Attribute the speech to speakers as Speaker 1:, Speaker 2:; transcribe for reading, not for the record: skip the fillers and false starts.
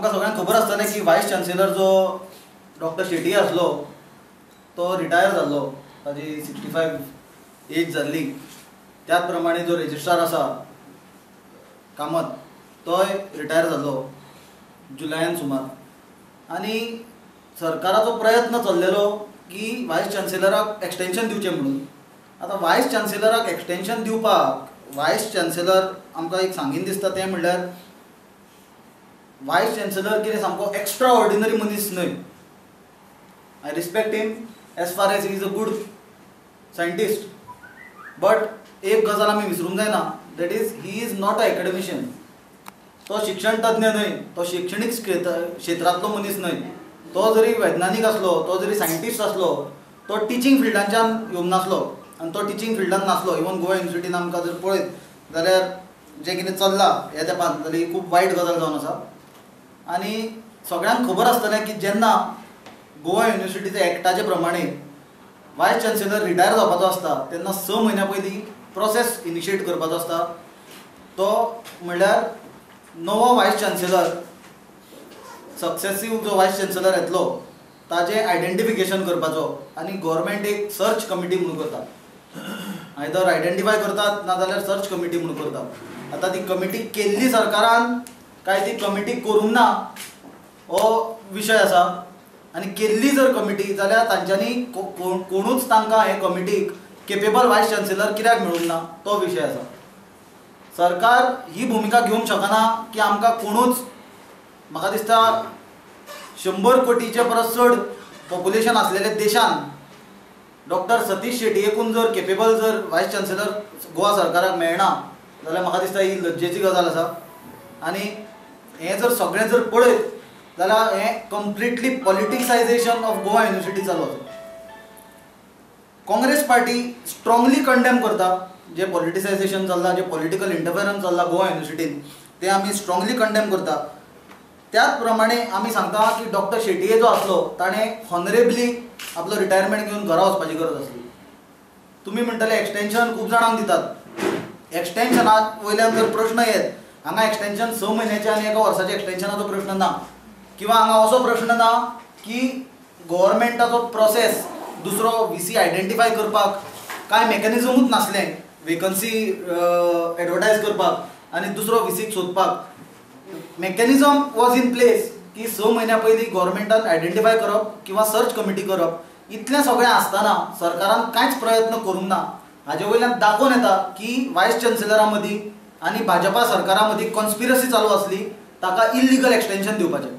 Speaker 1: आमकां सगळ्यांक खबर आसतलें की वायस चान्सेलर जो डॉक्टर शेट्ये आसलो तो रिटायर जाल्लो, ताजी 65 एज जाल्ली. त्याच प्रमाणे जो रजिस्ट्रार आसा कामत तोय रिटायर जाल्लो जुलयान सुमार. आनी सरकाराचो प्रयत्न चल्लेलो की वायस चान्सेलराक एक्सटेंशन दिवचें म्हणून. आतां वायस चान्सेलराक एक्सटेंशन दिवपाक वायस चान्सेलर आमकां एक सांगीन दिसता तें म्हणल्यार वायस चान्सेलर कितें सामको एक्स्ट्रा ऑर्डिनरी मनीस न्हय. I respect him as far as he is a good scientist, but एक गजाल आमी विसरूंक जायना, that is he is not a academician. तो शिक्षण तज्ञ न्हय, तो शिक्षणीक क्षेत्रांतलो मनीस न्हय. तो जरी वैज्ञानीक आसलो, तो जरी सायंटिस्ट आसलो, तो टिचींग फिल्डांच्यान येवंक नासलो आनी तो टिचींग फिल्डान नासलो. इवन गोवा युनिवर्सिटीन आमकां जर पळयत जाल्यार जें कितें चल्लां ह्या तेंपान जाल्यार ही खूब वायट गजाल जावन आसा. आनी सगळ्यांक खबर आसतलें की जेन्ना गोवा युनिवर्सिटीच्या एक्टाचे प्रमाणे वायस चान्सेलर रिटायर जावपाचो आसता तेन्ना 6 म्हयन्या पयलीं प्रोसेस इनिशिएट करपाचो आसता. तो म्हणल्यार नवो वायस चान्सेलर, सक्सेसीव जो वायस चान्सेलर येतलो ताजें आयडेंटिफिकेशन करपाचो. आनी गव्हर्मेंट एक सर्च कमिटी म्हणून करता, आयदर आयडेंटिफाय करतात ना जाल्यार सर्च कमिटी म्हणून करता. आतां ती कमिटी केल्ली सरकारान काय ती कमिटी करूंक ना हो विशय आसा. आनी केल्ली जर कमिटी जाल्यार तांच्यांनी कोणूच तांकां हे कमिटीक केपेबल वायस चान्सेलर कित्याक मेळूंक ना तो विशय आसा. सरकार ही भुमिका घेवंक शकना की आमकां कोणूच, म्हाका दिसता 100 कोटीचे परस चड पॉप्युलेशन आसलेल्या देशान डॉक्टर सतीश शेट्येकून जर केपेबल जर वायस चान्सेलर गोवा सरकाराक मेळना जाल्यार म्हाका दिसता ही लज्जेची गजाल आसा. आनी हें जर सगळें जर पळयत जाल्यार हें completely politicisation of Goa university चालू आसा. काँग्रेस पार्टी स्ट्रांगली कंडेम करता जे पॉलिटिसायझेशन चल्लां, जे पॉलिटिकल इंटरफेरन्स चल्लां गोवा युनिवर्सिटीन, तें आमी स्ट्रांगली कंडेम करता. त्याच प्रमाणे आमी सांगता की डॉक्टर शेट्ये जो आसलो ताणें हॉनरेबली आपलो रिटायरमेंट घेवन घरा वचपाची गरज आसली. तुमी म्हणटले एक्सटेंशन खूब जाणांक दितात, एक्सटेंशना वयल्यान जर प्रश्न येत हांगा एक्सटेंशन 6 म्हयन्याचे आनी 1 वर्साचे एक्सटेंशनाचो प्रश्न ना, किंवा हांगा असो प्रश्न ना की गव्हर्मेंटाचो प्रोसेस दुसरो व्ही सी आयडेंटिफाय करपाक कांय मेकॅनिजमूच नासलें वेकन्सी एडवर्टायज करपाक आनी दुसरो व्ही सीक सोदपाक. मेकॅनिजम वॉज इन प्लेस की 6 म्हयन्या पयलीं गव्हर्मेंटान आयडेंटिफाय करप किंवा सर्च कमिटी करप. इतलें सगळें आसतना सरकारान कांयच प्रयत्न करूंक ना. हाजे वयल्यान दाखोवन येता की वायस चान्सेलरा मदीं आनी भाजपा सरकारा मदीं कॉन्स्पिरसी चालू आसली ताका इल्लिगल एक्सटेंशन दिवपाचें.